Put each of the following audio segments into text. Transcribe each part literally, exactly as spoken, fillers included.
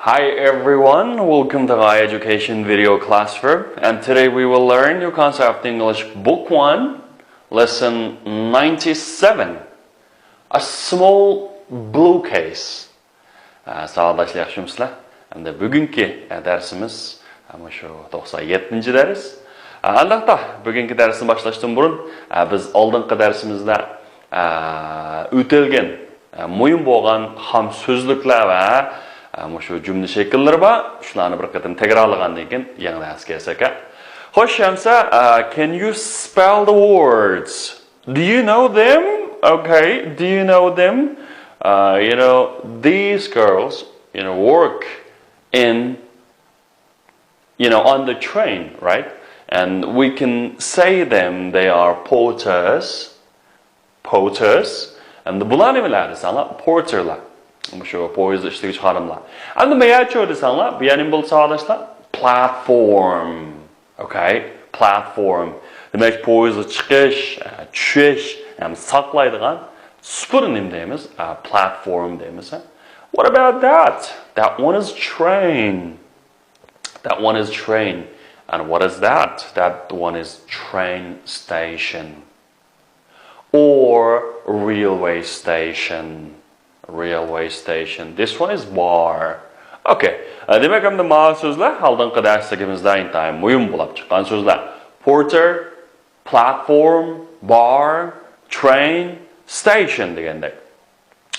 Hi everyone, welcome to Gai Education Video Classroom, and today we will learn your concept of English Book one, Lesson ninety-seven, A Small Blue Case. ئە، ساۋاقداشلار، ياخشىمۇسىلەر؟ ئەمدى بۈگۈنكى، ئە، دەرسىمىز، ئە، مۇشۇ توقسان يەتتىنچى دەرس. ئە، ئانداقتا، بۈگۈنكى دەرسنى باشلاشتىن بۇرۇن، ئە، بىز ئالدىنقى دەرسىمىزدە، ئە، ئۆتەلگەن، ئە، مۇھىم بولغان خام سۆزلۈكلەر ۋە، ئە، مۇشۇ جۈملە شەكىللىرى بار. شۇلارنى بىر قېتىم تەكرارلىغاندىن كېيىن يېڭى دەرسكە كىرسەك. خوش، شەمسە، ئە، can you spell the words? Do you know them? Okay, do you know them? Uh, you know, these girls, you know, work in, you know, on the train, right? And we can say them, they are porters, porters. And بۇلار نېمىلەر دېسەڭلار، porterلار. شۇ پويىزدا ئىشلىگۈچى خانىملار. ئەمدى مەيەرچۇ دېسەڭلار، بۇ يەنە نېمە بولدى ساۋاقداشلار؟ Platform. Okay, platform. دېمەك، پويىزغا چىقىش، چۈشۈش ھەم ساقلايدىغان سۇپىنى نېمە دەيمىز؟ Platform دەيمىز. What about that? That one is train. That one is train. And what is that? That one is train station. Or railway station. Railway station. This one is bar. Okay. ئە، دېمەك، ئەمدى ماۋۇ سۆزلەر ئالدىنقى دەرسلىكىمىزدە ئىنتايىن مۇھىم بولۇپ چىققان سۆزلەر. Porter, platform, bar, train, station دېگەندەك.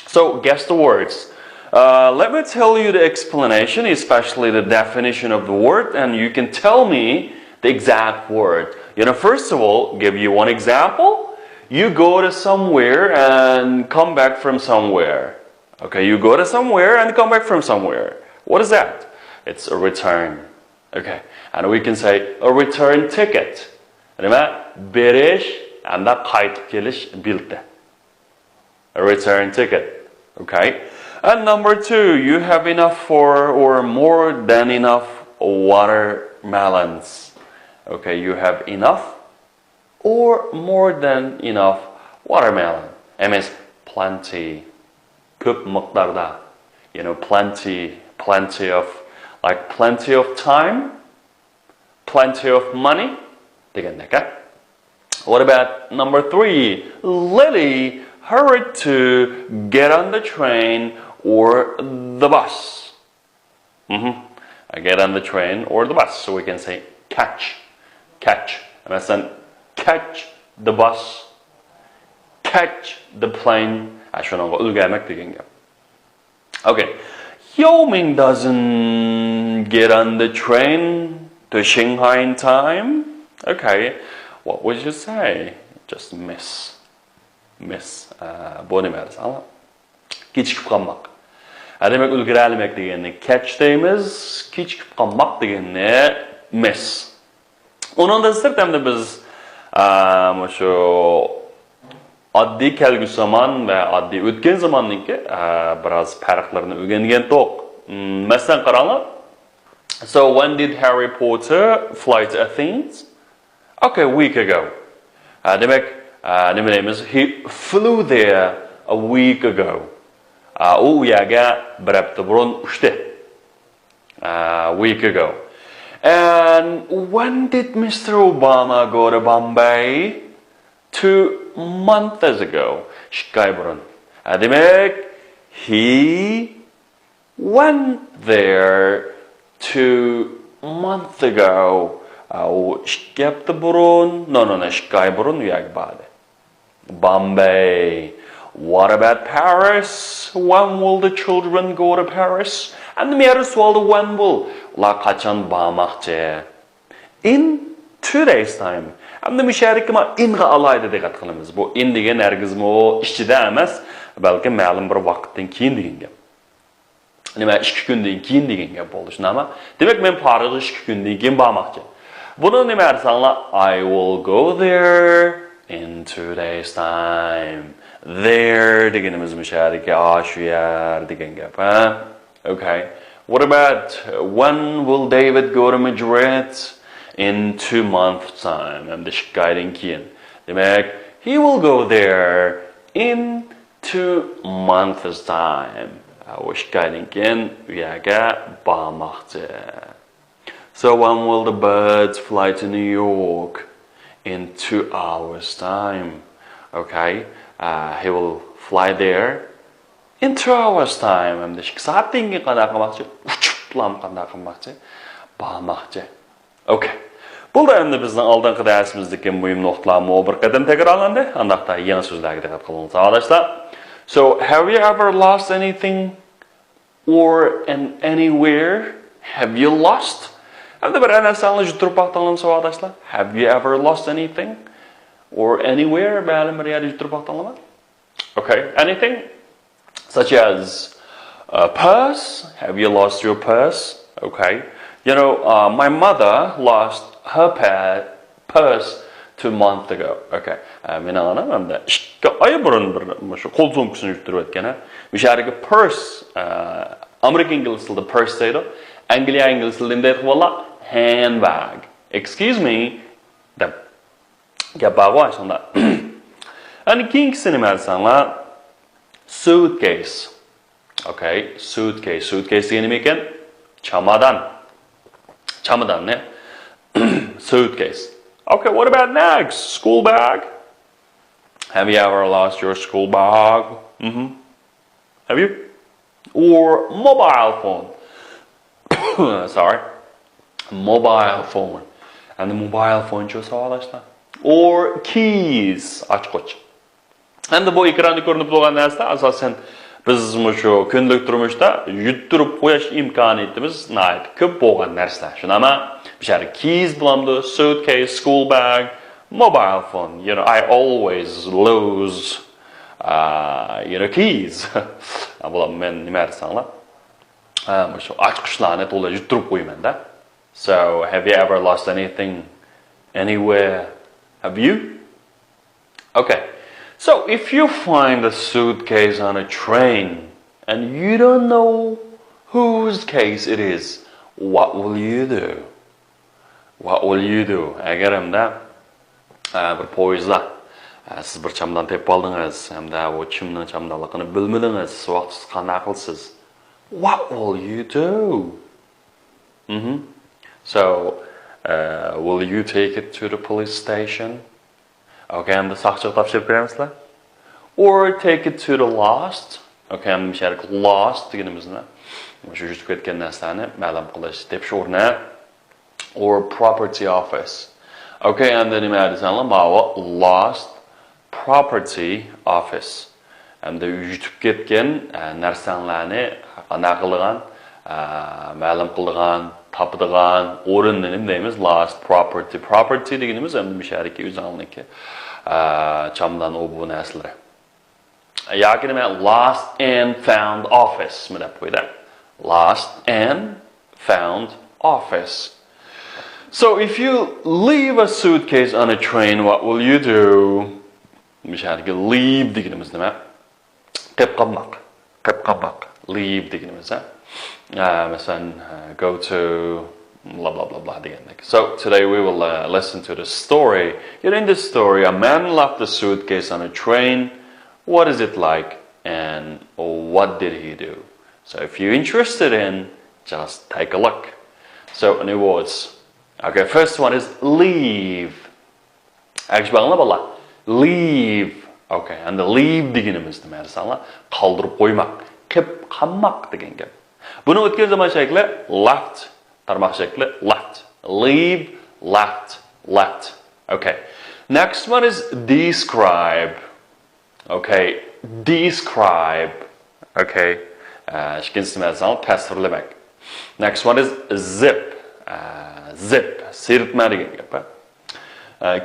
So, guess the words. Uh, let me tell you the explanation, especially the definition of the word, and you can tell me the exact word. You know, first of all, give you one example. You go to somewhere and come back from somewhere. Okay, you go to somewhere and come back from somewhere. What is that? It's a return. Okay, and we can say a return ticket. نېمە؟ بېرىش ھەمدە قايتىپ كېلىش بېلىتى. A return ticket. Okay. And number two, you have enough for or more than enough watermelons. Okay, you have enough or more than enough watermelon. ئەمەس، plenty. كۆپ مىقداردا. You know, plenty, plenty of, like, plenty of time, plenty of money دېگەندەك، ھە؟ What about number three? Lily hurried to get on the train or the bus. Mhm. Get on the train or the bus. So we can say catch. Catch. مەسىلەن، catch the bus. Catch the plane. ھە، شۇنىڭغا ئۈلگەرمەك دېگەن گەپ. Okay. Yao Ming doesn't get on the train to Shanghai in time. Okay. What would you say? Just miss. Miss. ئە، بۇ نېمە دېسەڭلار؟ كېچىكىپ قالماق. ھە، دېمەك، ئۈلگۈرەلمەك دېگەننى catch دەيمىز، كېچىكىپ قالماق دېگەننى miss. ئۇنىڭدىن سىرت ئەمدى بىز، ئە، مۇشۇ ئاددىي كەلگۈسى زامان ۋە ئاددىي ئۆتكەن زاماننىڭكى، ئە، بىراز پەرقلىرىنى ئۆگەنگەنتۇق. مم، مەسىلەن، قاراڭلار. So, when did Harry Potter fly to Athens? Okay, a week ago. ھە، دېمەك، ئە، نېمە دەيمىز؟ He flew there a week ago. ئە، ئۇ ئۇ يەرگە بىر ھەپتە بۇرۇن ئۇچتى. ئە، week ago. And when did Mister Obama go to Bombay? Two months ago. ئىككى ئاي بۇرۇن. ھە، دېمەك، he went there two months ago. ئە، ئۇ ئىككى ھەپتە بۇرۇن، no, no, no، ئىككى ئاي بۇرۇن ئۇ يەرگە باردى. Bombay. What about Paris? When will the children go to Paris? ئەمدى مەيەردە سوئالدا when will. ئۇلار قاچان بارماقچى؟ In two days time. ئەمدى مۇشۇ يەردىكى ما in غا ئالاھىدە دىققەت قىلىمىز. بۇ in دېگەن ھەرگىزمۇ ئىچىدە ئەمەس، بەلكى مەلۇم بىر ۋاقىتتىن كېيىن دېگەن گەپ. نېمە، ئىككى كۈندىن كېيىن دېگەن گەپ بولدى، شۇنداقمۇ؟ دېمەك، مەن پارىژغا ئىككى كۈندىن كېيىن بارماقچى. بۇنى نېمە دېسەڭلار، I will go there in two days time. There دېگىنىمىز مۇشۇ يەردىكى، ئاشۇ يەر دېگەن گەپ، ھە؟ Okay. What about, when will David go to Madrid? In two months time. ئەمدى ئىككى ئايدىن كېيىن. دېمەك، he will go there in two months time. ئۇ ئىككى ئايدىن كېيىن ئۇ يەرگە بارماقچى. So when will the birds fly to New York? In two hours time. Okay. Uh, he will fly there in two hours time. ئەمدى ئىككى سائەتتىن كېيىن قانداق قىلماقچى؟ ئۇچۇپلام قانداق قىلماقچى؟ بارماقچى. Okay. بولدى، ئەمدى بىزنىڭ ئالدىنقى دەرسىمىزدىكى مۇھىم نۇقتىلارمۇ بىر قېتىم تەكرارلاندى. ئانداقتا يېڭى سۆزلەرگە دىققەت قىلىڭىز، ساۋاقداشلار. So, have you ever lost anything or an anywhere? Have you lost? ئەمدى بىر نەرسەڭلارنى يۇتتۇرۇپ باقتىڭلارمۇ، ساۋاقداشلار؟ Have you ever lost anything or anywhere? مەلۇم بىر يەردە يۇتتۇرۇپ باقتىڭلارمۇ؟ Okay, anything such as a purse. Have you lost your purse? Okay. You know, uh, my mother lost her pa- purse two months ago. Okay. ئە، مېنىڭ ئانام ئەمدى ئىككى ئاي بۇرۇن بىر مۇشۇ قول سومكىسىنى يۇتتۇرۇپ ئۆتكەن. ھە. مۇشۇ يەردىكى purse، ئە، ئامېرىكا ئىنگلىز تىلىدا purse دەيدۇ. ئەنگلىيە ئىنگلىز تىلىدا نېمە دەيدىغۇ بالىلار؟ Handbag. Excuse me دەپ گەپ بارغۇ ئاشۇنداق. ئەنە كېيىنكىسى نېمە دېسەڭلار؟ Suitcase. Okay, suitcase. Suitcase دېگەن نېمە ئىكەن؟ چامادان. چاماداننى. Suitcase. Okay, what about next? School bag. Have you ever lost your school bag? Mm-hmm. Have you? Or mobile phone. Sorry. Mobile phone. ئەمدى موبايل فونچۇ ساۋاقداشلار. Or keys. ئاچقۇچ. ئەمدى بۇ ئېكراندا كۆرۈنۈپ تۇرغان نەرسىلەر ئاساسەن بىز مۇشۇ كۈندىلىك تۇرمۇشتا يۇتتۇرۇپ قويۇش ئىمكانىيىتىمىز ناھايىتى كۆپ بولغان نەرسىلەر. شۇنداقمۇ؟ بۇ يەردە keys بولامدۇ؟ Suitcase, school bag, mobile phone. You know, I always lose, uh, you know, keys. بۇلار مەن نېمە دېسەڭلار؟ ھە، مۇشۇ ئاچقۇچلارنى تولا يۇتتۇرۇپ قويىمەن-دە. So, have you ever lost anything anywhere? Have you? Okay. So, if you find a suitcase on a train and you don't know whose case it is, what will you do? What will you do? ئەگەر ھەمدە، ئە، بىر پويىزدا، ئە، سىز بىر چامادان تېپىپ ئالدىڭىز، ھەمدە ئۇ كىمنىڭ چامادانلىقىنى بىلمىدىڭىز، ساۋاقدىشىڭىز قانداق قىلىسىز؟ What will you do? Mm-hmm. So, uh, will you take it to the police station? Okay, ھەمدە ساقچىغا تاپشۇرۇپ بېرەمسىلەر؟ Or take it to the lost. Okay, ھەمدە مۇشۇ يەردىكى lost دېگىنىمىز نېمە؟ مۇشۇ يۈزۈپ كەتكەن نەرسىلەرنى مەلۇم قىلىش، تېپىش ئورنى. Or property office. Okay, ھەمدە نېمە دېسەڭلار، ماۋۇ lost property office. ھەمدە يۈزۈپ كەتكەن، ئە، نەرسەڭلارنى قانداق قىلىدىغان، ئە، مەلۇم قىلىدىغان، تاپىدىغان ئورۇننى نېمە دەيمىز؟ Lost property. Property دېگىنىمىز ھەمدە مۇشۇ يەردىكى ئۆزۈڭلارنىڭكى، ئە، چامادان، ئۇ بۇ نەرسىلىرى. ياكى نېمە؟ Lost and found office مۇ دەپ قويدى. Lost and found office. So if you leave a suitcase on a train, what will you do? مۇشۇ يەردىكى leave دېگىنىمىز نېمە؟ قېلىپ قالماق. قېلىپ قالماق. Leave دېگىنىمىز، ھە؟ ئە، مەسىلەن، ئە، go to blah blah blah blah دېگەندەك. So today we will, uh, listen to the story. You know, in this story, a man left a suitcase on a train. What is it like and what did he do? So if you're interested in, just take a look. So, new words. Okay, first one is leave. ئەگىشىپ ئاڭلا بالىلار. Leave. Okay, ئەمدى leave دېگىنىمىز نېمە دېسەڭلار؟ قالدۇرۇپ قويماق. قېلىپ قالماق دېگەن گەپ. بۇنىڭ ئۆتكەن زامان شەكلى left، تارماق شەكلى left. Leave, left, left. Okay. Next one is describe. Okay. Describe. Okay. ئىككىنچىسى نېمە دېسەڭلار؟ تەسۋىرلىمەك. Next one is zip. Zip. سىيرىتما دېگەن گەپ.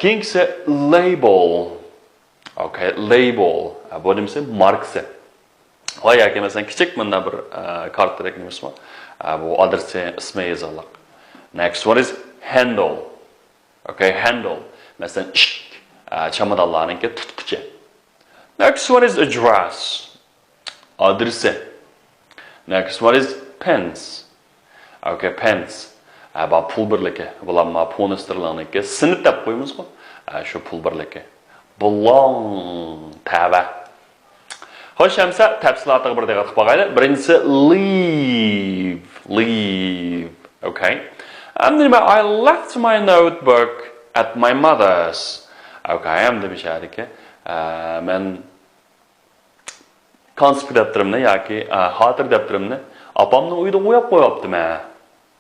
كېيىنكىسى label. Okay, label. بۇ نېمىسى؟ ماركىسى. ۋە ياكى مەسىلەن، كىچىك مۇنداق بىر، ئە، كارتىدەك نېمىسى بار. ئە، بۇ ئادرېسى، ئىسمى يېزىلىق. Next one is handle. Okay, handle. مەسىلەن، ئىشىك، ئە، چامادانلارنىڭكى تۇتقۇچى. Next one is address. ئادرېسى. Next one is pence. Okay, pence. ئە، بۇ پۇل بىرلىكى. بۇلار ما پۇنى ستېرلىڭنىڭكى سېنت دەپ قويىمىزغۇ. ئە، شۇ پۇل بىرلىكى. Belong، تەۋە. خوش، ئەمسە تەپسىلاتىغا بىر دىققەت قىلىپ باقايلى. بىرىنچىسى leave، leave. Okay. ئەمدى نېمە؟ I left my notebook at my mother's. Okay، ئەمدى بۇ يەردىكى، ئە، مەن كونسپېكت دەپتىرىمنى ياكى، ئە، خاتىرە دەپتىرىمنى ئاپامنىڭ ئۆيىدە قويۇپ قويۇپتىمەن.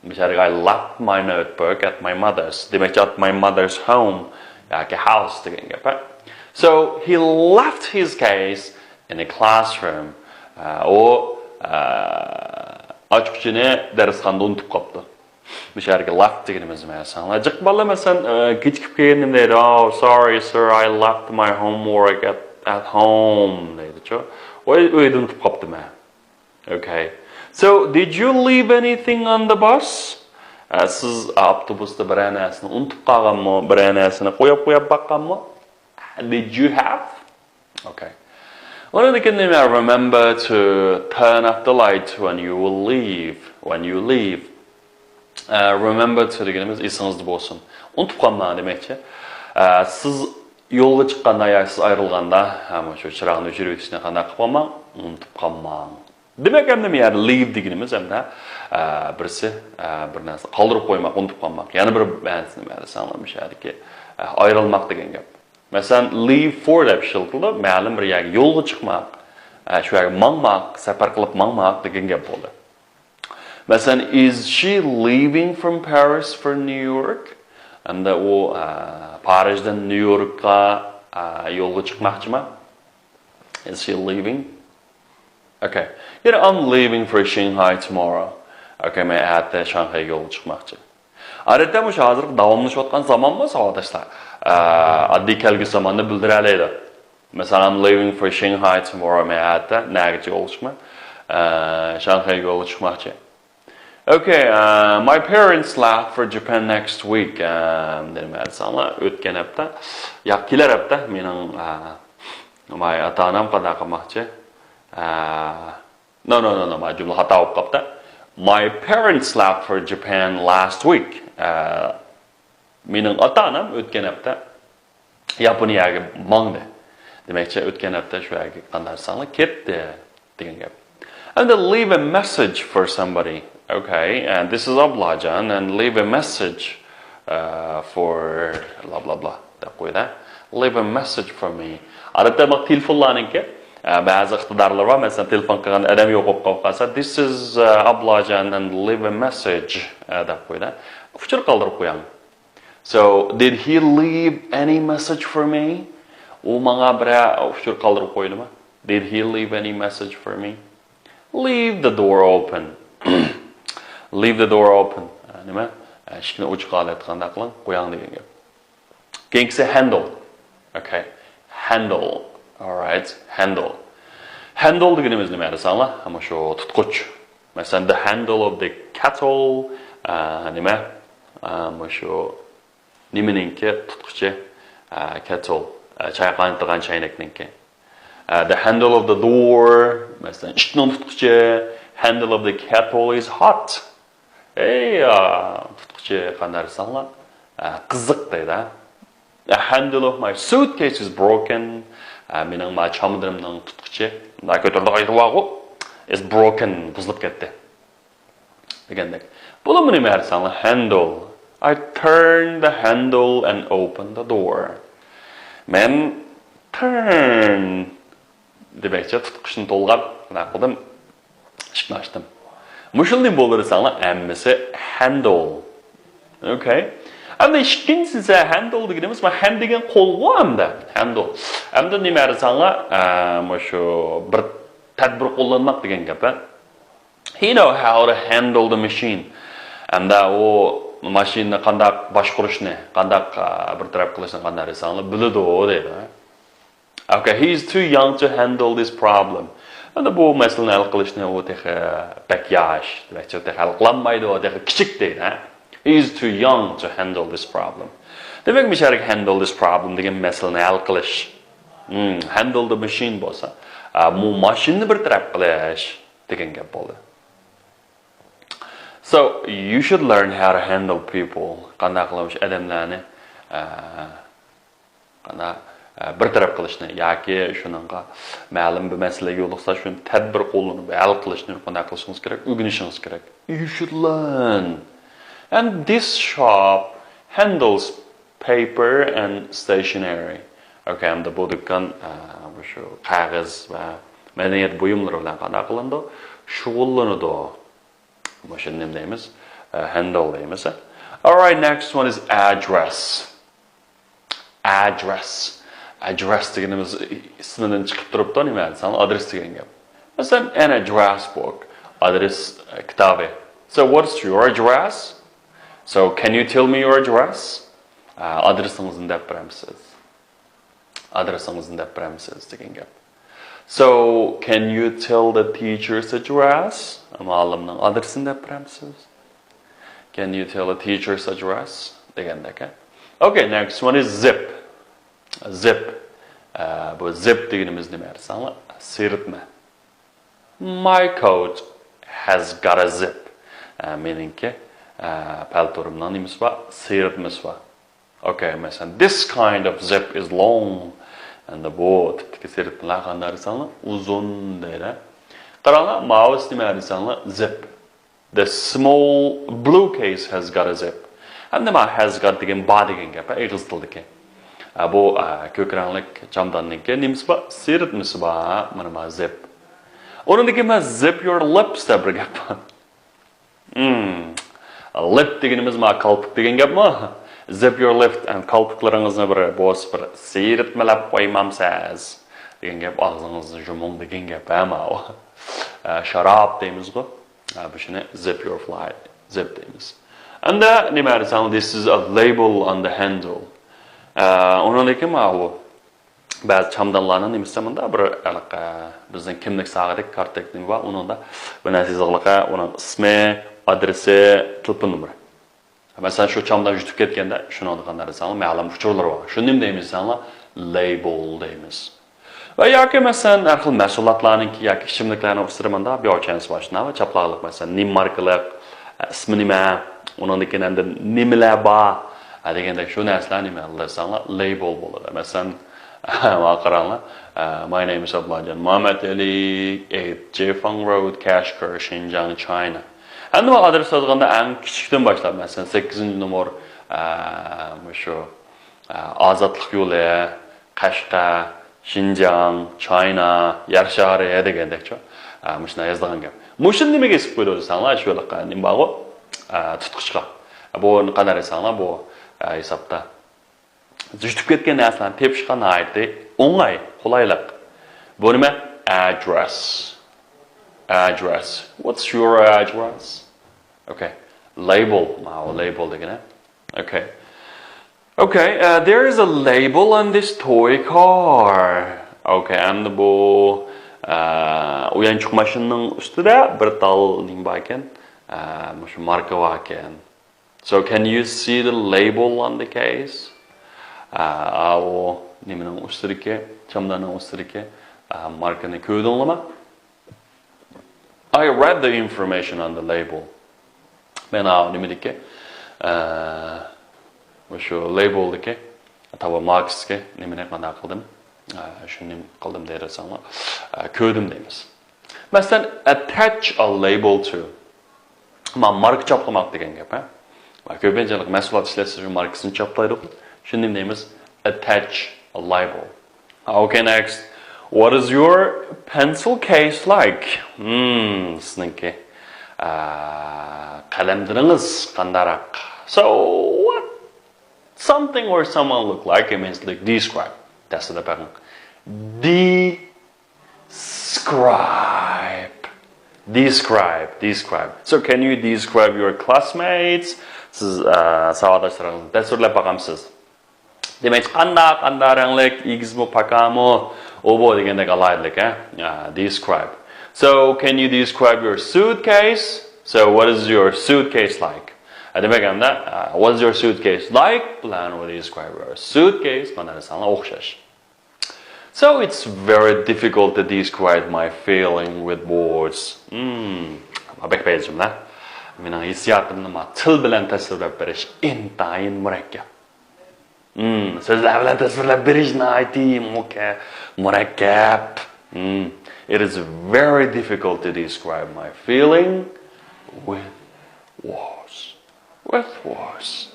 بۇ يەردىكى I left my notebook at my mother's. دېمەكچى at my mother's home ياكى house دېگەن گەپ، ھە؟ So he left his case in a classroom. ئە، ئۇ، ئە، ئاچقۇچىنى دەرسخانىدا ئۇنتۇپ قاپتۇ. بۇ يەردىكى left دېگىنىمىز نېمە دېسەڭلار؟ جىق بالىلار مەسىلەن، ئە، كېچىكىپ كەلگەندە نېمە دەيدۇ؟ Oh, sorry, sir, I left my homework at, at home دەيدۇچۇ. ئۆي-، ئۆيدە ئۇنتۇپ قاپتىمەن. Okay. So, did you leave anything on the bus? ئە، سىز ئاپتوبۇستا بىرەر نەرسىنى ئۇنتۇپ قالغانمۇ؟ بىرەر نەرسىنى قويۇپ، قويۇپ باققانمۇ؟ Did you have? Okay. ئۇنىڭدىن كېيىن نېمە؟ Remember to turn off the light when you will leave. When you leave. ئە، remember to دېگىنىمىز ئېسىڭىزدە بولسۇن. ئۇنتۇپ قالماڭ دېمەكچى. ئە، سىز يولغا چىققاندا ياكى سىز ئايرىلغاندا، ھە، مۇشۇ چىراغنى ئۆچۈرۈۋېتىشنى قانداق قىلىپ قالماڭ؟ ئۇنتۇپ قالماڭ. دېمەك، ئەمدى مۇ يەردە leave دېگىنىمىز ئەمدى، ئە، بىرسى، ئە، بىر نەرسە قالدۇرۇپ قويماق، ئۇنتۇپ قالماق. يەنە بىر مەنىسى نېمە دېسەڭلار، مۇشۇ يەردىكى، ئە، ئايرىلماق دېگەن گەپ. مەسىلەن، leave for دەپ ئىشلىتىلىدۇ، مەلۇم بىر يەرگە يولغا چىقماق، ئە، شۇ يەرگە ماڭماق، سەپەر قىلىپ ماڭماق دېگەن گەپ بولدى. مەسىلەن، is she leaving from Paris for New York? ئەمدى ئۇ، ئە، پارىژدىن نيۇ يوركقا، ئە، يولغا چىقماقچىما؟ Is she leaving? Okay. يەنە I'm leaving for Shanghai tomorrow. Okay، مەن ئەتە شاڭخەيگە يولغا چىقماقچى. ئادەتتە مۇشۇ ھازىرقى داۋاملىشىۋاتقان زامانمۇ ساۋاقداشلار، ئە، ئاددىي كەلگۈسى زاماننى بىلدۈرەلەيدۇ. مەسىلەن، I'm leaving for Shanghai tomorrow. مەن ئەتە نەگىچە يولغا چىقىمەن؟ ئە، شاڭخەيگە يولغا چىقماقچى. Okay, uh, my parents left for Japan next week. ئە، نېمە دېسەڭلار، ئۆتكەن ھەپتە، ياق، كېلەر ھەپتە مېنىڭ، ئە، my ئاتا-ئانام قانداق قىلماقچى؟ ئە، no, no, no, no, ما جۈملە خاتا بولۇپ قاپتۇ. My parents left for Japan last week. ئە، مېنىڭ ئاتا-ئانام ئۆتكەن ھەپتە ياپونىيەگە ماڭدى. دېمەكچى، ئۆتكەن ھەپتە شۇ يەرگە قانداق دېسەڭلار، كەتتى دېگەن گەپ. And leave a message for somebody. Okay, and this is ئابلاجان and leave a message, uh, for blah blah blah دەپ قويدى. Leave a message for me. ئادەتتە بۇ تېلېفونلارنىڭكى، ئە، بەزى ئىقتىدارلىرى بار. مەسىلەن، تېلېفون قىلغان ئادەم يوق بولۇپ قالسا، this is, uh, ئابلاجان and leave a message، ئە، دەپ قويدى. ئۇچۇر قالدۇرۇپ قوياڭ. So, did he leave any message for me? ئۇ ماڭا بىرەر ئۇچۇر قالدۇرۇپ قويدىمۇ؟ Did he leave any message for me? Leave the door open. Leave the door open. نېمە؟ ئىشىكنى ئوچۇق ھالەتتە قانداق قىلىڭ؟ قوياڭ دېگەن گەپ. كېيىنكىسى handle. Okay. Handle. Alright. Handle. Handle دېگىنىمىز نېمە دېسەڭلار؟ مانا شۇ تۇتقۇچ. مەسىلەن، the handle of the kettle، ئە، نېمە؟ ئە، مانا شۇ نېمىنىڭكى تۇتقۇچى؟ ئە، kettle، ئە، چاي قاينىتىدىغان چەينەكنىڭكى. ئە، the handle of the door، مەسىلەن، ئىشىكنىڭ تۇتقۇچى. Handle of the kettle is hot. ئەي، ئە، تۇتقۇچى قانداق دېسەڭلار، ئە، قىزىق دەيدۇ. The handle of my suitcase is broken. ئە، مېنىڭ ما چامىدىنىمنىڭ تۇتقۇچى، مۇنداق كۆتۈرىدىغان يېرى بارغۇ، is broken، بۇزۇلۇپ كەتتى دېگەندەك. بۇلارمۇ نېمە دېسەڭلار؟ Handle. I turned the handle and opened the door. مەن turn دېمەكچى، تۇتقۇچنى تولغاپ، نېمە قىلدىم؟ ئىشىكنى ئاچتىم. مۇشۇنى نېمە بولدى دېسەڭلار، ھەممىسى handle. Okay. ئەمدى ئىككىنچىسى، handle دېگىنىمىز، ما hand دېگەن قولغۇ ئەمدى. Handle. ئەمدى نېمە دېسەڭلار، ئە، مۇشۇ بىر تەدبىر قوللانماق دېگەن گەپ، ھە؟ He know how to handle the machine. ئەمدى ئۇ ماشىنىنى قانداق باشقۇرۇشنى، قانداق، ئە، بىر تەرەپ قىلىشنى قانداق دېسەڭلار، بىلىدۇ دەيدۇ. Okay, he is too young to handle this problem. ئەمدى بۇ مەسىلىنى ھەل قىلىشنى ئۇ تېخى بەك ياش، دېمەكچى، تېخى ھەل قىلالمايدۇ، تېخى كىچىك دەيدۇ، ھە؟ He is too young to handle this problem. دېمەك، مۇشۇ يەردىكى handle this problem دېگەن مەسىلىنى ھەل قىلىش. Hmm, handle the machine بولسا، ئە، بۇ ماشىنىنى بىر تەرەپ قىلىش دېگەن گەپ بولدى. So, you should learn how to handle people. قانداق قىلىپ ئادەملەرنى، ئە، قانداق، بىر تەرەپ قىلىشنى ياكى شۇنىڭغا مەلۇم بىر مەسىلە يولۇقسا، شۇنى تەدبىر قوللىنىپ ھەل قىلىشنى قانداق قىلىشىڭىز كېرەك؟ ئۆگىنىشىڭىز كېرەك. You should learn. And this shop handles paper and stationery. Okay, ئەمدى بۇ دۇكان، ئە، مۇشۇ قەغەز ۋە مەدەنىيەت بۇيۇملىرى بىلەن قانداق قىلىنىدۇ؟ شۇغۇللىنىدۇ. مۇشۇنى نېمە دەيمىز؟ ئە، handle دەيمىز. Alright, next one is address. Address. Address دېگىنىمىز ئىسمىدىن چىقىپ تۇرۇپتۇ، نېمە دېسەڭ، ئادرېس دېگەن گەپ. مەسىلەن، an address book. ئادرېس، ئە، كىتابى. So, what's your address? So, can you tell me your address? ئە، ئادرېسىڭىزنى دەپ بېرەمسىز؟ ئادرېسىڭىزنى دەپ بېرەمسىز دېگەن گەپ. So, can you tell the teacher's address? مۇئەللىمنىڭ ئادرېسىنى دەپ بېرەمسىز؟ Can you tell the teacher's address? دېگەندەك. Okay, next one is zip. Zip. ئە، بۇ zip دېگىنىمىز نېمە دېسەڭلار؟ سىيرىتمە. My coat has got a zip. ئە، مېنىڭكى، ئە، پەلتورۇمنىڭ نېمىسى بار؟ سىيرىتمىسى بار. Okay, مەسىلەن، this kind of zip is long. ئەمدى بۇ تىپتىكى سىيرىتمىلەر قانداق دېسەڭلار، ئۇزۇن دەيدۇ. قاراڭلار، ماۋۇسى نېمە دېسەڭلار، zip. The small blue case has got a zip. ئەمدى مانا has got دېگەن بار دېگەن گەپ، ئېغىز تىلدىكى. ئە، بۇ، ئە، كۆك رەڭلىك چامداننىڭكى نېمىسى بار؟ سىيرىتمىسى بار. مانا، مانا zip. ئۇنىڭدىن كېيىن مانا zip your lips دەپ بىر گەپ بار. Hmm. Lip دېگىنىمىز مانا كالپۇك دېگەن گەپمۇ؟ Zip your lips and كالپۇكلىرىڭىزنى بىر بولسا بىر سىيرىتمىلەپ قويمامسىز دېگەن گەپ، ئاغزىڭىزنى يۇمۇڭ دېگەن گەپ ھە ماۋۇ. ئە، شاراب دەيمىزغۇ. ئە، بۇ شۇنى zip your fly، zip دەيمىز. ئەمدى نېمە دېسەڭ، this is a label on the handle. ئە، ئۇنىڭدىن كېيىن ماۋۇ بەزى چامدانلارنىڭ نېمىسى مۇندا بىر ھېلىقى بىزنىڭ كىملىك ساغىدەك كارتىدەك نېمە بار، ئۇنىڭدا بىر نەرسە يېزىقلىقى، ئۇنىڭ ئىسمى، ئادرېسى، تېلېفون نومۇرى. مەسىلەن، شۇ چامدان يۈتۈپ كەتكەندە، شۇنىڭدا قانداق دېسەڭلار، مەلۇم ئۇچۇرلىرى بار. شۇنى نېمە دەيمىز دېسەڭلار، لەيبل دەيمىز. ۋە ياكى مەسىلەن، ھەر خىل مەھسۇلاتلارنىڭكى ياكى ئىچىملىكلەرنىڭ ئۈستىدە مۇنداق بىر ئوچانسى بار، شۇنداقمۇ؟ چاپلاقلىق، مەسىلەن، نېمە ماركىلىق، ئە، ئىسمى نېمە، ئۇنىڭدىن كېيىن ئەمدى نېمىلەر بار، ئە، دېگەندەك شۇ نەرسىلەر نېمە دېسەڭلار، لەيبل بولىدۇ. مەسىلەن، ماڭا قاراڭلار، ئە، My name is Abdullah Jan Muhammad Ali, eight Jefang Road, Kashgar, Xinjiang, China. ئەمدى مانا ئادرېس يازغاندا ئەڭ كىچىكتىن باشلاپ، مەسىلەن، سەككىزىنچى نومۇر، ئە، مۇشۇ، ئە، ئازادلىق يولى، قەشقەر، شىنجاڭ، چاينا، يەر شارى دېگەندەكچۇ. ئە، مۇشۇنداق يازىدىغان گەپ. مۇشۇنى نېمىگە ئېسىپ قويدۇ دېسەڭلار، شۇ ھېلىقى نېمە بارغۇ، ئە، تۇتقۇچقا. بۇ قانداق دېسەڭلار، بۇ، ئە، ھېسابتا يۈتۈپ كەتكەن نەرسىلەرنى تېپىشقا ناھايىتى ئوڭاي، قولايلىق. بۇ نېمە؟ Address. Address. What's your address? Okay. Label. ماۋۇ label دېگىنى. Okay. Okay, uh, there is a label on this toy car. Okay, ئەمدى بۇ، ئە، ئويۇنچۇق ماشىنىنىڭ ئۈستىدە بىر تال نېمە بار ئىكەن؟ ئە، مۇشۇ ماركا بار ئىكەن. So can you see the label on the case? ئاۋۇ نېمىنىڭ ئۈستىدىكى، چامداننىڭ ئۈستىدىكى، ئا، ماركىنى كۆردۈڭلىما؟ I read the information on the label. مەن ئاۋۇ نېمىدىكى، ئا، مۇشۇ لەيبىلدىكى، تاۋا ماركىسىدىكى نېمىنى قانداق قىلدىم؟ ئا، شۇنى نېمە قىلدىم دەيدىسەڭلار، ئا، كۆردۈم دەيمىز. مەسىلەن، attach a label to. ما ماركا چاپلىماق دېگەن گەپ، ھە؟ كۆپىنچىلىك مەھسۇلات ئىشلەتسە شۇ ماركىسىنى چاپلايدۇ. شۇنى نېمە دەيمىز؟ Attach a label. Okay, next. What is your pencil case like? Hmm, سىزنىڭكى، ئە، قەلەمدىنىڭىز قانداقراق؟ So, what something or someone look like? It means, like, describe. That's the thing. Describe. Describe, describe. So can you describe your classmates? سىز، ئە، ساۋاقداشلىرىڭىزنى تەسۋىرلەپ باقامسىز؟ دېمەكچى، قانداق، قانداق رەڭلىك، ئېگىزمۇ، پاكامۇ، ئۇ بۇ دېگەندەك ئالاھىدىلىك، ھە؟ ئە، describe. So can you describe your suitcase? So what is your suitcase like? ئە، دېمەك، ئەمدى، ئە، what is your suitcase like بىلەن what is your suitcase مانا دېسەڭلار ئوخشاش. So it's very difficult to describe my feeling with words. Hmm, بەك پەيزى جۈملە. مېنىڭ ھېسسىياتىمنى ما تىل بىلەن تەسۋىرلەپ بېرىش ئىنتايىن مۇرەككەپ. Hmm, سۆزلەر بىلەن تەسۋىرلەپ بېرىش ناھايىتى مۇكە-، مۇرەككەپ. Hmm, it is very difficult to describe my feeling with words. With words.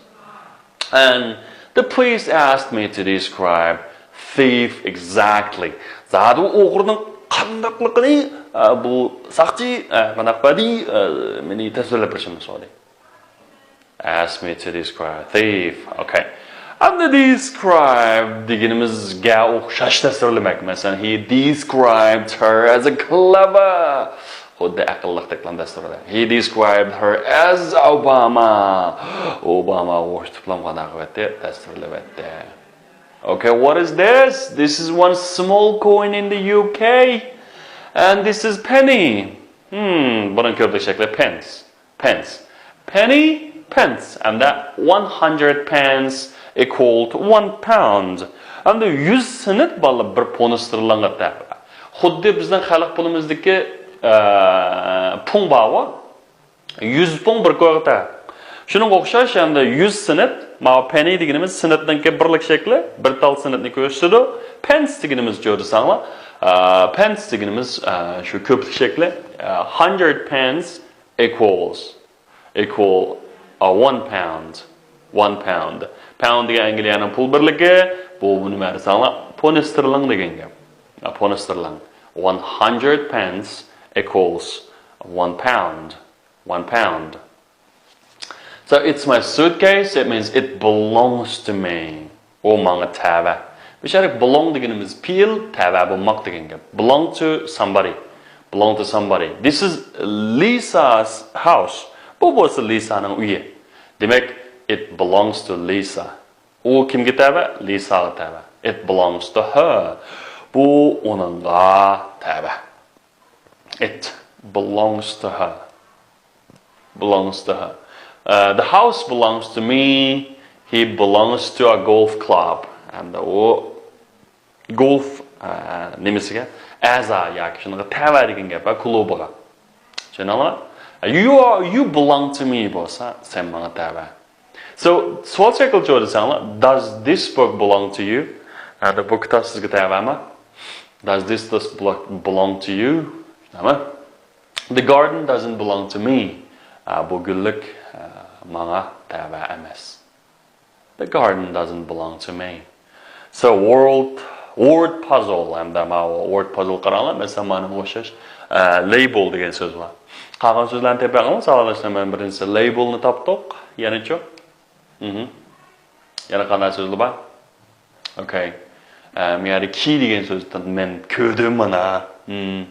And the police asked me to describe thief exactly. زادى ئۇ ئوغرىنىڭ قانداقلىقىنى، ئە، بۇ ساقچى، ئە، قانداق بەدىي، ئە، مېنى تەسۋىرلەپ بېرىشىمنى سورىدى. Asked me to describe thief. Okay. ئەمدى describe دېگىنىمىزگە ئوخشاش تەسۋىرلىمەك. مەسىلەن، he described her as a clever. خۇددى ئەقىللىقتەكلا تەسۋىرلەيدۇ. He described her as Obama. ئوباماغا ئوخشىتىپلا قانداق قىلىۋەتتى؟ تەسۋىرلەۋەتتى. Okay, what is this? This is one small coin in the U K. And this is penny. Hmm, بۇنىڭ كۆپلۈك شەكلى pence. Pence. Penny, pence. ھەمدە one hundred pence equal to one pound. ھەمدە يۈز سېنت بالىلار بىر پۇن ستېرلىنگقا تەۋە. خۇددى بىزنىڭ خەلق پۇلىمىزدىكى، ئە، پۇڭ بارغۇ. يۈز پۇڭ بىر كويغا تەڭ. شۇنىڭغا ئوخشاش، ئەمدى يۈز سېنت، ماۋۇ penny دېگىنىمىز سېنتنىڭكى بىرلىك شەكلى، بىر تال سېنتنى كۆرسىتىدۇ. Pence دېگىنىمىز كۆرسەڭلار، ئە، pence دېگىنىمىز، ئە، شۇ كۆپلۈك شەكلى، ئە، hundred pence equals، equal، ئە، one pound. One pound. Pound دېگەن ئەنگلىيەنىڭ پۇل بىرلىكى، بۇ، بۇ نېمە دېسەڭلار، پۇن ستېرلىنگ دېگەن گەپ. ئە، پۇن ستېرلىنگ. One hundred pence equals one pound. One pound. So it's my suitcase, it means it belongs to me. ئۇ ماڭا تەۋە. بۇ شەرت belong دېگىنىمىز پېئىل، تەۋە بولماق دېگەن گەپ. Belong to somebody. Belong to somebody. This is Lisa's house. بۇ بولسا لىسانىڭ ئۆيى. دېمەك، it belongs to Lisa. ئۇ كىمگە تەۋە؟ لىساغا تەۋە. It belongs to her. بۇ ئۇنىڭغا تەۋە. It belongs to her. Belongs to her. Uh, the house belongs to me. He belongs to a golf club. ھەمدە ئۇ گولف، ئە، نېمىسىگە؟ ئەزا ياكى شۇنىڭغا تەۋە دېگەن گەپ، ھە، كۇلۇبىغا. چۈشەندىڭلارمۇ؟ You are, you belong to me بولسا، سەن ماڭا تەۋە. So، سوئال شەكلىدە جاۋاب دېسەڭلار، Does this book belong to you? ھە، بۇ كىتاب سىزگە تەۋەمۇ؟ Does this, this book belong to you? شۇنداقمۇ؟ The garden doesn't belong to me. ئە، بۇ گۈللۈك، ئە، ماڭا تەۋە ئەمەس. The garden doesn't belong to me. So word, word puzzle. ھەمدە ماۋۇ word puzzle قاراڭلار. مەسىلەن، مانا بۇنىڭغا ئوخشاش، ئە، label دېگەن سۆز بار. قالغان سۆزلەرنى تېپىۋالىڭلار، ساۋاقداشلار. مەن بىرىنچىسى label نى تاپتۇق. يەنىچۇ؟ مھم. يەنە قانداق سۆزلەر بار؟ Okay. ئە، مۇ يەردە key دېگەن سۆزنى مەن كۆردۈم مانا. مھم.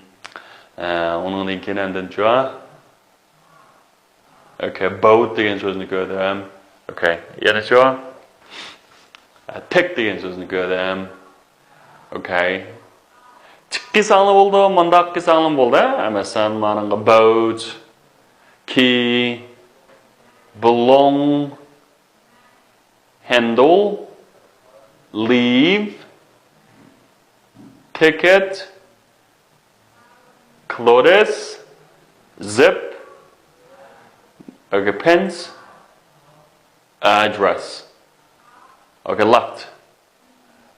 ئە، ئۇنىڭدىن كېيىن ئاندىنچۇ؟ Okay, boat دېگەن سۆزنى كۆردۈم. Okay, يەنىچۇ؟ Take دېگەن سۆزنى كۆردۈم. Okay. تىك قىلساڭلا بولىدۇ، مۇنداق قىلساڭلا بولىدۇ. مەسىلەن، مانىڭغا boat، key، belong، handle، leave، ticket، clothes، zip، okay, pence، address. Okay, locked.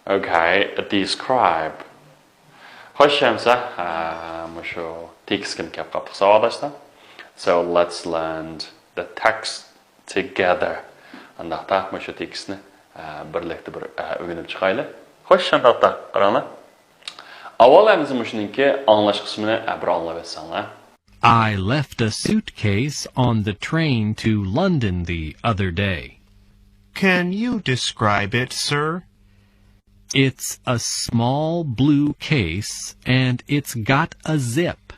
Okay, describe. خوش، ئەمسە، ئە، مۇشۇ تېكىستكىمۇ كەپ قاپتۇق، ساۋاقداشلار. So let's learn the text together. ئانداقتا مۇشۇ تېكىستنى، ئە، بىرلىكتە بىر، ئە، ئۆگىنىپ چىقايلى. خوش، شۇنداقتا قاراڭلار. ئاۋۋال ئەمىسە مۇشۇنىڭكى ئاڭلاش قىسمىنى، ئە، بىر ئاڭلاپ ئۆتسەڭلار. I left a suitcase on the train to London the other day. Can you describe it, sir? It's a small blue case and it's got a zip.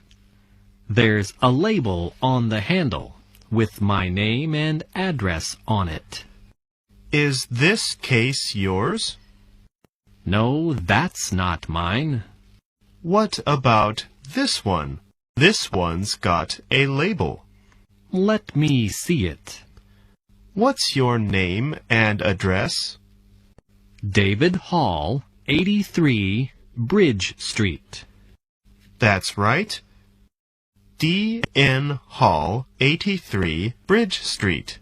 There's a label on the handle with my name and address on it. Is this case yours? No, that's not mine. What about this one? This one's got a label. Let me see it. What's your name and address? David Hall, eighty-three Bridge Street. That's right. D N Hall, eighty-three Bridge Street.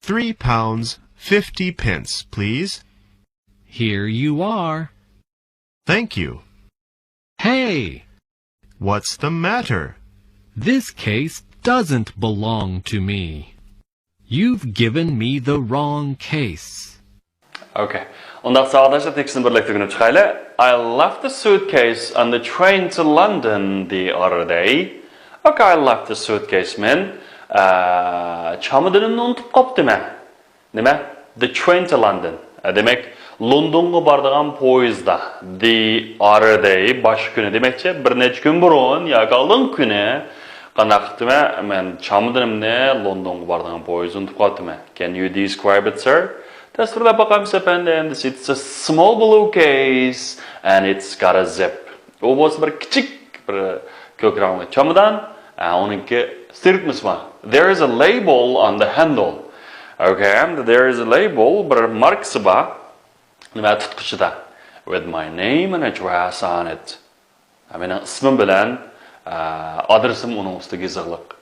Three pounds fifty pence, please. Here you are. Thank you. Hey! What's the matter? This case doesn't belong to me. You've given me the wrong case. Okay. ئۇنداق ساۋاقداشلار، تېكىستنى بىرلىكتە ئۆگىنىپ چىقايلى. I left the suitcase on the train to London the other day. Okay, I left the suitcase. مەن، ئە، چامادىنىمنى ئۇنتۇپ قاپتىمەن. نېمە؟ The train to London. ئە، دېمەك، لوندونغا بارىدىغان پويىزدا. The other day، باشقا كۈنى دېمەكچى، بىر نەچچە كۈن بۇرۇن ياكى ئالدىنقى كۈنى. قانداق قىپتىمەن؟ مەن چامادىنىمنى لوندونغا بارىدىغان پويىزدا ئۇنتۇپ قاپتىمەن. Can you describe it, sir? تەسۋىرلەپ باقامسىز، ئەپەندىم؟ It's a small blue case and it's got a zip. ئۇ بولسا بىر كىچىك، بىر كۆك رەڭلىك چامادان. ئە، ئۇنىڭكى سىرتمىسى بار. There is a label on the handle. Okay, there is a label، بىر ماركىسى بار. نېمە، تۇتقۇچىدا. With my name and address on it. مېنىڭ ئىسمىم بىلەن، ئە، ئادرېسىم ئۇنىڭ ئۈستىگە يېزىقلىق.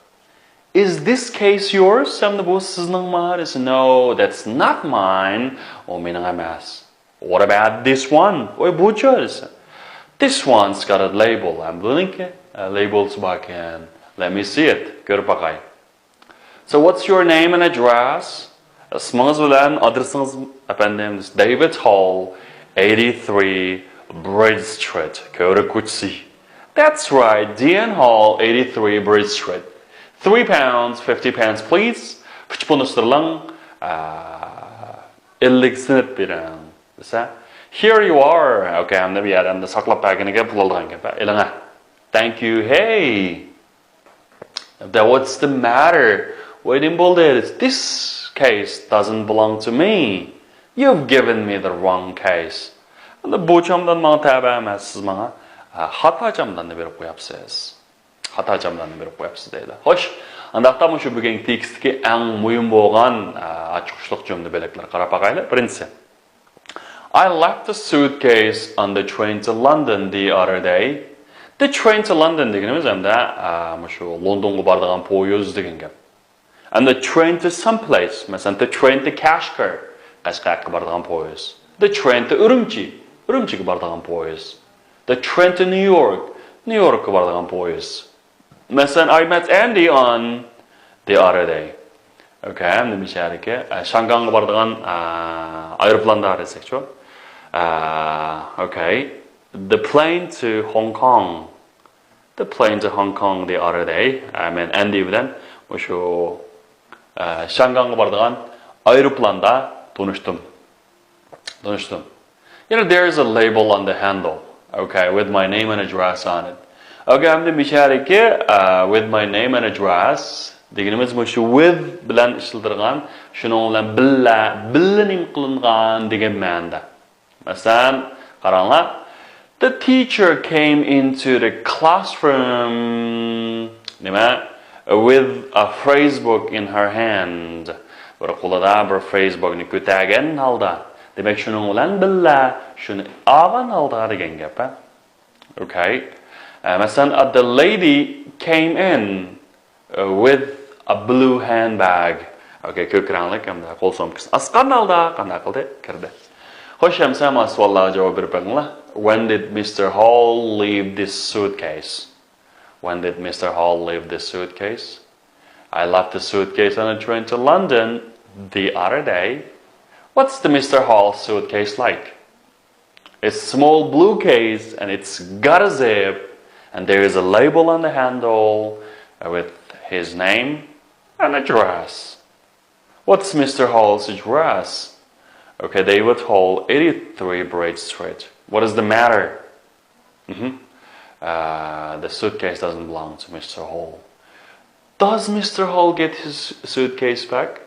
Is this case yours? ئەمدى بۇ سىزنىڭمۇ؟ دېسە، No, that's not mine. ئۇ مېنىڭ ئەمەس. What about this one? ۋاي، بۇچۇ دېسە. This one's got a label. ھەم بۇنىڭكى، ئە، لەيبىلسى باركەن. Let me see it. كۆرۈپ باقاي. So what's your name and address? ئىسمىڭىز بىلەن ئادرېسىڭىز، ئەپەندىم؟ David Hall, eighty-three Bridge Street. كۆۋرۈك كوچىسى. That's right, D N Hall, eighty-three Bridge Street. Three pounds, fifty pence, please. ئۈچ پۇنت ستېرلىڭ، ئە، ئەللىك سېنت بېرىڭ، دېسە. Here you are. Okay, ئەمدى بۇ يەردە ئەمدى ساقلاپ بەرگىنىگە پۇل ئالىدىغان گەپ. ئېلىڭە. Thank you. Hey. What's the matter? ۋاي، نېمە بولدى؟ This case doesn't belong to me. You've given me the wrong case. ئەمدى بۇ چامادان ماڭا تەۋە ئەمەس، سىز ماڭا، ئە، خاتا چاماداننى بېرىپ قوياپسىز. خاتا چاماداننى بېرىپ قوياپسىز دەيدۇ. خوش، ئانداقتا مۇشۇ بۈگۈنكى تېكىستتىكى ئەڭ مۇھىم بولغان، ئە، ئاچقۇچلۇق جۈملە بۆلەكلىرىگە قاراپ باقايلى. بىرىنچىسى. I left the suitcase on the train to London the other day. The train to London دېگىنىمىز ئەمدى، ئە، مۇشۇ لوندونغا بارىدىغان پويىز دېگەن گەپ. And the train to some place. مەسىلەن، the train to Kashgar. قەشقەرگە بارىدىغان پويىز. The train to ئۈرۈمچى. ئۈرۈمچىگە بارىدىغان پويىز. The train to New York. نيۇ يوركقا بارىدىغان پويىز. مەسىلەن، I met Andy on the other day. Okay, ئەمدى مۇشۇ يەردىكى، ئە، شاڭگاڭغا بارىدىغان، ئە، ئايروپىلاندا دېسەكچۇ. ئە، okay. The plane to Hong Kong. The plane to Hong Kong the other day. ئە، مەن ئەندى بىلەن مۇشۇ، ئە، شاڭگاڭغا بارىدىغان ئايروپىلاندا تونۇشتۇم. تونۇشتۇم. You know, there is a label on the handle. Okay, with my name and address on it. Okay, ئەمدى مۇشۇ يەردىكى، ئە، with my name and address دېگىنىمىز مۇشۇ with بىلەن ئىشلىتىلىدىغان، شۇنىڭ بىلەن بىللە، بىللە نېمە قىلىنغان دېگەن مەنىدە. مەسىلەن، قاراڭلار. The teacher came into the classroom. نېمە؟ With a phrase book in her hand. بىر قولىدا بىر phrase bookنى كۆتەرگەن ھالدا. دېمەك، شۇنىڭ بىلەن بىللە، شۇنى ئالغان ھالدا دېگەن گەپ، ھە؟ Okay. ئە، مەسىلەن، the lady came in with a blue handbag. Okay, كۆك رەڭلىك ھەمدە قول سومكىسىنى ئاسقان ھالدا قانداق قىلدى؟ كىردى. خوش، ئەمسە مانا سوئاللارغا جاۋاب بېرىپ بېقىڭلار. When did Mister Hall leave this suitcase? When did Mister Hall leave this suitcase? I left the suitcase on a train to London the other day. What's the Mister Hall suitcase like? It's a small blue case and it's got a zip, and there is a label on the handle with his name and address. What's Mister Hall's address? Okay, David Hall, eighty-three Bridge Street. What is the matter? Mhm. Uh, the suitcase doesn't belong to Mister Hall. Does Mister Hall get his suitcase back?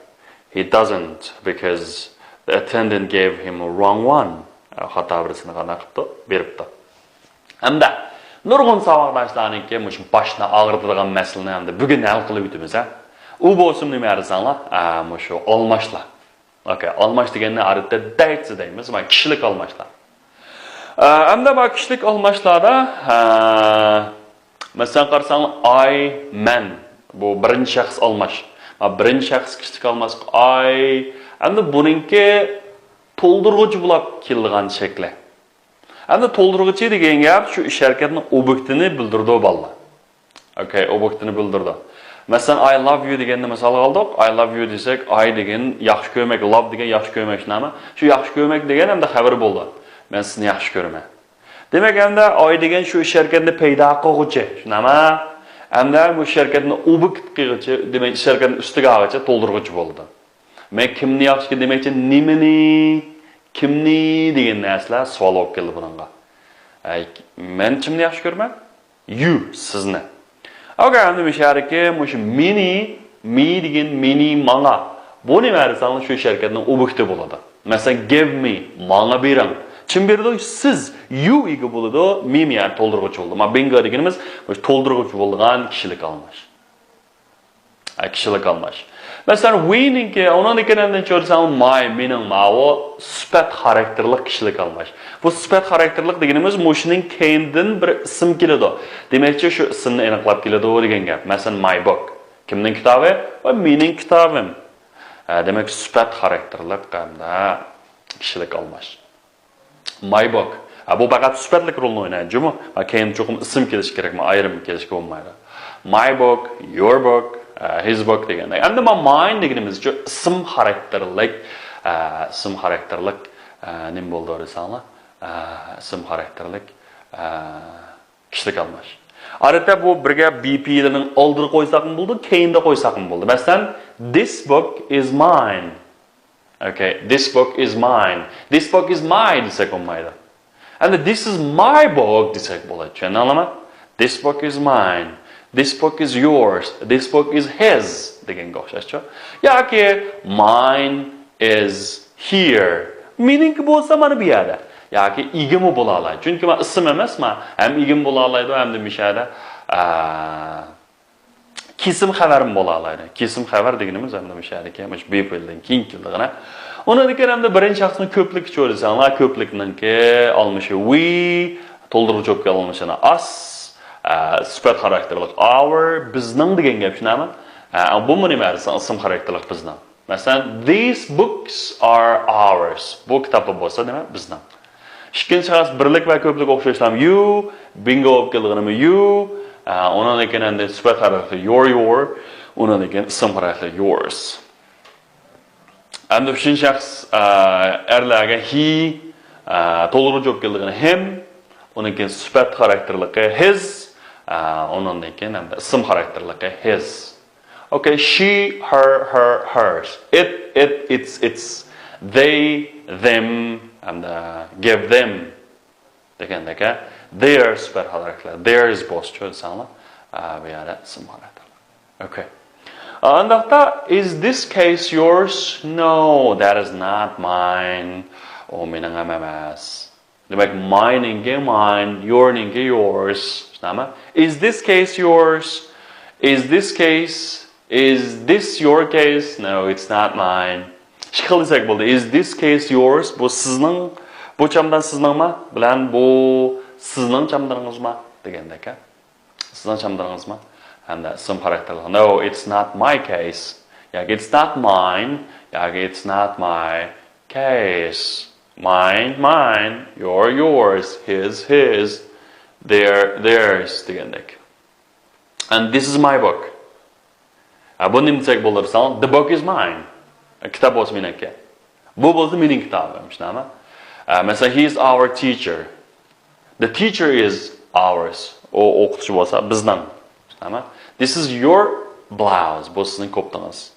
He doesn't, because the attendant gave him a wrong one. خاتا بىرسىنى قانداق قىپتۇ؟ بېرىپتۇ. ھەمدە نۇرغۇن ساۋاقداشلارنىڭكى مۇشۇ باشنى ئاغرىتىدىغان مەسىلىنى ئەمدى بۈگۈن ھەل قىلىپ ئۆتىمىز، ھە. ئۇ بولسىمۇ نېمە دېسەڭلار؟ ئە، مۇشۇ ئالماشلار. Okay، ئالماش دېگەننى ئادەتتە دەيتسە دەيمىز، مانا كىشىلىك ئالماشلار. ئە، ئەمدى مانا كىشىلىك ئالماشلاردا، ئە، مەسىلەن، قارىساڭلار، I، مەن. بۇ بىرىنچى شەخس ئالماش. مانا بىرىنچى شەخس كىشىلىك ئالماش، I. ئەمدى بۇنىڭكى تولدۇرغۇچى بولۇپ كېلىدىغان شەكلى. ئەمدى تولدۇرغۇچى دېگەن گەپ شۇ ئىش ھەرىكەتنىڭ ئوبيېكتىنى بىلدۈرىدۇ، بالىلار. ئوكەي، ئوبيېكتىنى بىلدۈرىدۇ. مەسىلەن، I love you دېگەننى مىسالغا ئالدۇق. I love you دېسەك، I دېگەن ياخشى كۆرمەك، love دېگەن ياخشى كۆرمەك، شۇنداقمۇ؟ شۇ ياخشى كۆرمەك دېگەن ئەمدى خەۋىرى بولدى. مەن سىزنى ياخشى كۆرىمەن. دېمەك، ئەمدى I دېگەن شۇ ئىش ھەرىكەتنى پەيدا قىلغۇچى، شۇنداقمۇ؟ ئەمدى بۇ ئىش ھەرىكەتنى ئوبيېكت قىلغۇچى، دېمەك، ئىش ھەرىكەتنى ئۈستىگە ئالغۇچى تولدۇرغۇچى بولىدۇ. مەن كىمنى ياخشى، دېمەكچى، نېمىنى، كىمنى دېگەن نەرسىلەر سوئال بولۇپ كەلدى بۇنىڭغا. ئەي، مەن كىمنى ياخشى كۆرىمەن؟ You، سىزنى. ئوكەي، ئەمدى مۇشۇ يەردىكى مۇشۇ مېنى، me دېگەن مېنى، ماڭا. بۇ نېمە دېسەڭلار، شۇ ئىش ھەرىكەتنىڭ ئوبيېكتى بولىدۇ. مەسىلەن، give me، ماڭا بېرىڭ. كىم بېرىدۇ؟ سىز، you ئىگە بولىدۇ، me مېنىڭ تولدۇرغۇچى بولىدۇ. ما، بىنگو دېگىنىمىز مۇشۇ تولدۇرغۇچى بولىدىغان كىشىلىك ئالماش. ئە، كىشىلىك ئالماش. مەسىلەن، we نىڭكى، ئۇنىڭدىن كېيىن ئەمدى چۆرسەڭ، my، مېنىڭ ماۋۇ سۈپەت خاراكتېرلىك كىشىلىك ئالماش. بۇ سۈپەت خاراكتېرلىك دېگىنىمىز مۇشۇنىڭ كەينىدىن بىر ئىسىم كېلىدۇ. دېمەكچى، شۇ ئىسىمنى ئېنىقلاپ كېلىدۇ دېگەن گەپ. مەسىلەن، my book. كىمنىڭ كىتابى؟ ۋە مېنىڭ كىتابىم. ئە، دېمەك، سۈپەت خاراكتېرلىك ھەمدە كىشىلىك ئالماش. My book. ھە، بۇ پەقەت سۈپەتلىك رولنى ئوينايدۇ، جۇمۇ. ھە، كەينىدە چوقۇم ئىسىم كېلىشى كېرەكمۇ، ئايرىم كېلىشكە بولمايدۇ. My book، your book، ھە، his book دېگەندەك. ئەمدى ما-، mine دېگىنىمىزچە ئىسىم خاراكتېرلىك، ھە، ئىسىم خاراكتېرلىك، ھە، نېمە بولدى دېسەڭلار؟ ھە، ئىسىم خاراكتېرلىك، ھە، كىشىلىك ئالماش. ئادەتتە بۇ بىرگە be لىرىنىڭ ئالدىدا قويساقمۇ بولىدۇ، كەينىدە قويساقمۇ بولىدۇ. مەسىلەن، this book is mine. Okay, this book is mine. This book is mine دېسەك بولمايدۇ. ئەمدى this is my book دېسەك بولىدۇ. چۈشەندىڭلارمۇ؟ This book is mine. This book is yours. This book is his دېگەنگە ئوخشاشچۇ. ياكى mine is here. مېنىڭكى بولسا مانا بۇ يەردە. ياكى ئىگىمۇ بولالايدۇ. چۈنكى ما ئىسىم ئەمەس ما. ھەم ئىگىمۇ بولالايدۇ، ھەمدە مۇشۇ يەردە، ئە، كېسىم خەۋەرمۇ بولالايدۇ. كېسىم خەۋەر دېگىنىمىز ئەمدى مۇشۇ يەردىكى، مۇشۇ be دىن كېيىن كېلىدىغىنە. ئۇنىڭدىن كېيىن ئەمدى بىرىنچى شەخسنىڭ كۆپلۈككە چۆرىسەڭلار، كۆپلۈكنىڭكى ئالمىشى we، تولدۇرغۇچى بولۇپ كەلگەن ئالمىشىنى us، ئە، سۈپەت خاراكتېرلىك our، بىزنىڭ دېگەن گەپ شۇنداقمۇ؟ ئە، بۇمۇ نېمە دېسەڭ، ئىسىم خاراكتېرلىك بىزنىڭ. مەسىلەن، these books are ours. بۇ كىتابلار بولسا نېمە؟ بىزنىڭ. ئىككىنچى شەخس بىرلىك ۋە كۆپلۈك ئوخشاشلام you، بىنگو بولۇپ كەلگىنىمۇ you، ئە، ئۇنىڭدىن كېيىن ئەمدى سۈپەت خاراكتېرلىك your، your، ئۇنىڭدىن كېيىن ئىسىم خاراكتېرلىك yours. ئەمدى ئۈچىنچى شەخس، ئە، ئەرلەرگە he، ئە، تولدۇرغۇچى بولۇپ كەلگىنى him، ئۇنىڭدىن كېيىن سۈپەت خاراكتېرلىكى his، ئە، ئۇنىڭدىن كېيىن ئەمدى ئىسىم خاراكتېرلىكى his. Okay, she، her، her، hers. It، it، its، its. They، them، ئەمدى give them دېگەندەك، their سۈپەت خاراكتېرلىك، theirs بولسىچۇ دېسەڭلار، ئە، بۇ يەردە ئىسىم خاراكتېرلىك. Okay. ئانداقتا، is this case yours? No, that is not mine. ئۇ مېنىڭ ھەم ئەمەس. دېمەك، my نىڭكى mine، your نىڭكى yours. شۇنداقمۇ؟ Is this case yours? Is this case، is this your case? No, it's not mine. ئىككى خىل دېسەك بولدى. Is this case yours? بۇ سىزنىڭ، بۇ چامدان سىزنىڭما؟ بىلەن بۇ سىزنىڭ چامدىنىڭىزما؟ دېگەندەك. سىزنىڭ چامدىنىڭىزما؟ ھەمدە ئىسىم خاراكتېرلىك. No, it's not my case. ياكى it's not mine. ياكى it's not my case. Mine, mine. Your, yours. His, his. Their, theirs دېگەندەك. And this is my book. ئە، بۇ نېمە دېسەك بولىدۇ دېسەڭ، the book is mine. كىتاب بولسا مېنىڭكى. بۇ بولسا مېنىڭ كىتابىم، شۇنداقمۇ؟ ئە، مەسىلەن، he is our teacher. The teacher is ours. ئۇ ئوقۇتقۇچى بولسا بىزنىڭ. شۇنداقمۇ؟ This is your blouse. بۇ سىزنىڭ كوپتىڭىز.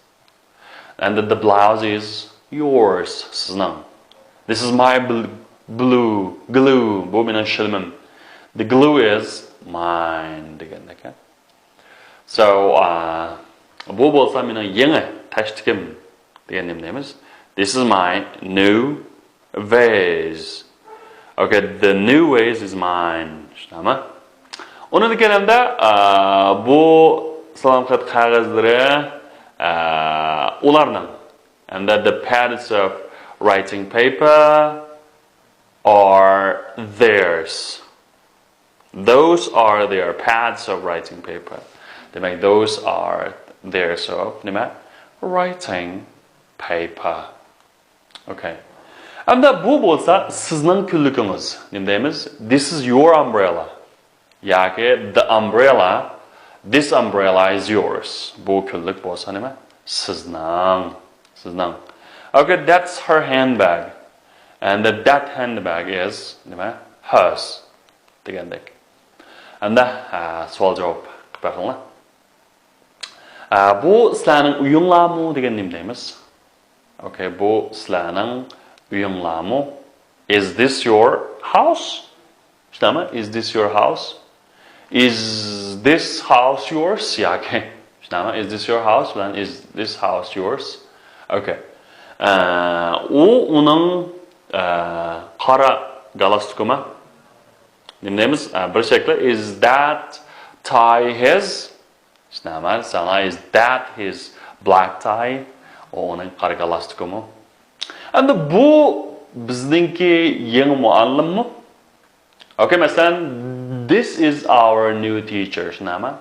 And the blouse is yours. سىزنىڭ. This is my bl-, blue, glue. بۇ مېنىڭ شىلىمىم. The glue is mine دېگەندەك. So, uh, بۇ بولسا مېنىڭ يېڭى تەشتىكىم دېگەن نېمە دەيمىز؟ This is my new vase. Okay, the new vase is mine. شۇنداقمۇ؟ ئۇنىڭدىن كېيىن ئەمدى، ئا، بۇ سالام خەت قەغەزلىرى، ئا، ئۇلارنىڭ. And that the pads of writing paper are theirs. Those are their pads of writing paper. دېمەك، those are theirs of نېمە؟ Writing paper. Okay. ھەمدە بۇ بولسا سىزنىڭ كۈنلۈكىڭىز. نېمە دەيمىز؟ This is your umbrella. ياكى the umbrella. This umbrella is yours. بۇ كۈنلۈك بولسا نېمە؟ سىزنىڭ. سىزنىڭ. Okay, that's her handbag. And that handbag is نېمە؟ Hers. دېگەندەك. ھەمدە، ھە، سوئال جاۋاب قىلىپ بېقىڭلار. ئە، بۇ سىلەرنىڭ ئۆيۈڭلارمۇ دېگەن نېمە دەيمىز؟ Okay, بۇ سىلەرنىڭ ئۆيۈڭلارمۇ? Is this your house? شۇنداقمۇ? Is this your house? Is this house yours? ياكى شۇنداقمۇ? Is this your house? بىلەن is this house yours? Okay. ئە، ئۇ ئۇنىڭ، ئە، قارا گالستۇكىمۇ؟ نېمە دەيمىز؟ ئە، بىر شەكلى is that tie his؟ شۇنداقمۇ؟ ساڭا is that his black tie؟ ئۇ ئۇنىڭ قارا گالستۇكىمۇ؟ ئەمدى بۇ بىزنىڭكى يېڭى مۇئەللىممۇ؟ Okay, مەسىلەن، this is our new teacher، شۇنداقمۇ؟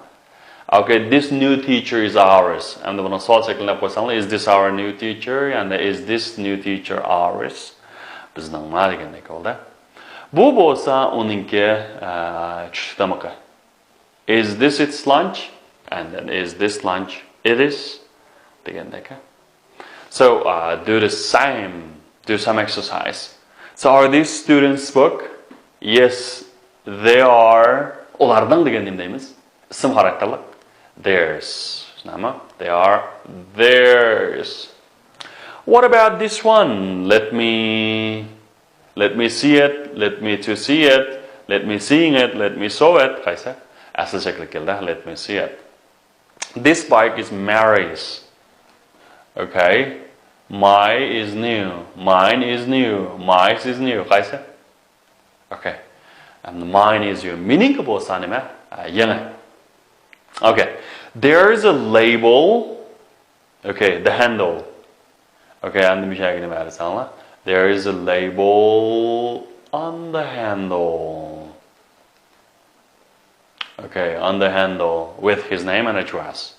Okay, this new teacher is ours. ئەمدى بۇنى سوئال شەكلىدە قويساڭلار، is this our new teacher؟ يەنى is this new teacher ours؟ بىزنىڭمۇ دېگەندەك بولدى. بۇ بولسا ئۇنىڭكى، ئە، چۈشلۈك تامىقى. Is this its lunch? And then is this lunch? It is. دېگەندەك. So, uh, do the same. Do some exercise. So are these students' book? Yes, they are. ئۇلارنىڭ دېگەن نېمە دەيمىز؟ ئىسىم خاراكتېرلىق. Theirs. شۇنداقمۇ؟ They are theirs. What about this one? Let me, let me see it. Let me to see it. Let me seeing it. Let me saw it. قايسى؟ ئەسلى شەكلى كەلدى. Let me see it. This bike is Mary's. Okay. My is new. Mine is new. Mine is new. قايسى؟ Okay. And mine is your meaning بولسا نېمە؟ ئە، يېڭى. Okay. There is a label. Okay, the handle. Okay, ئەمدى مۇشۇ يەرگە نېمە دېسەڭلار؟ There is a label on the handle. Okay, on the handle with his name and address.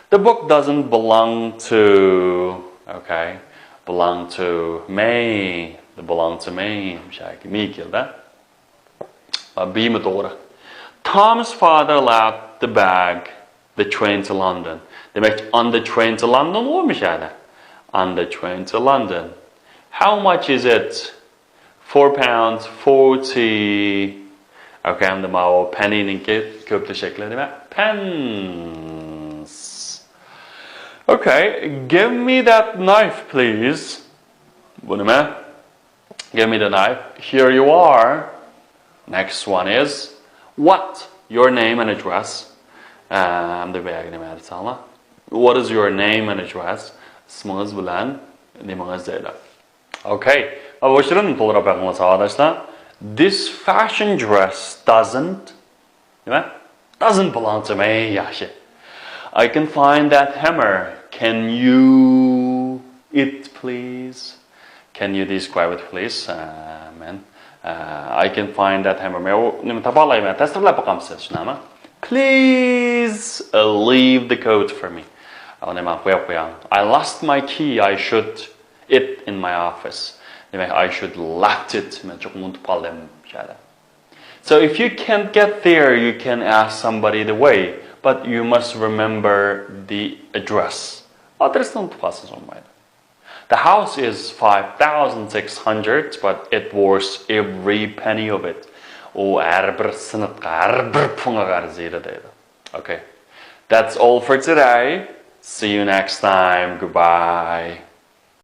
The book doesn't belong to, okay, belong to me. Belong to me. مۇشۇ يەرگە me كەلدى. بىمۇ توغرا. Tom's father left the bag, the train to London. دېمەك، on the train to London غۇ مۇشۇ يەردە. On the train to London. How much is it? Four pounds forty. Okay, ئەمدى ماۋۇ penny نىڭكى كۆپلىشىش شەكلى نېمە؟ Pence. Okay, give me that knife, please. بۇ نېمە؟ Give me the knife. Here you are. Next one is what? Your name and address. ئەمدى بۇ يەرگە نېمە دېسەڭلار؟ What is your name and address? ئىسمىڭىز بىلەن نېمىڭىز دەيدۇ. Okay. بۇ شېئىرنى توغرا بېقىڭلار ساۋاقداشلار. This fashion dress doesn't نېمە؟ Doesn't belong to me. ياخشى. I can find that hammer. Can you it, please? Can you describe it, please? ئە، مەن، ئە، I can find that hammer. مەن ئۇ نېمە تاپالايمەن. تەستىقلاپ باقامسىز، شۇنداقمۇ؟ Please, uh, leave the coat for me. ئۇنى ماڭا قويۇپ قويۇڭ. I lost my key. I should it in my office. دېمەك، I should left it. مەن چوقۇم ئۇنتۇپ قالدىم شۇ يەردە. So if you can't get there, you can ask somebody the way, but you must remember the address. ئادرېسنى ئۇنتۇپ قالسىڭىز بولمايدۇ. The house is five thousand six hundred, but it was every penny of it. ئۇ ھەر بىر سېنىتقا، ھەر بىر پۇڭىغا ئەرزىيدۇ دەيدۇ. Okay. That's all for today. See you next time. Goodbye.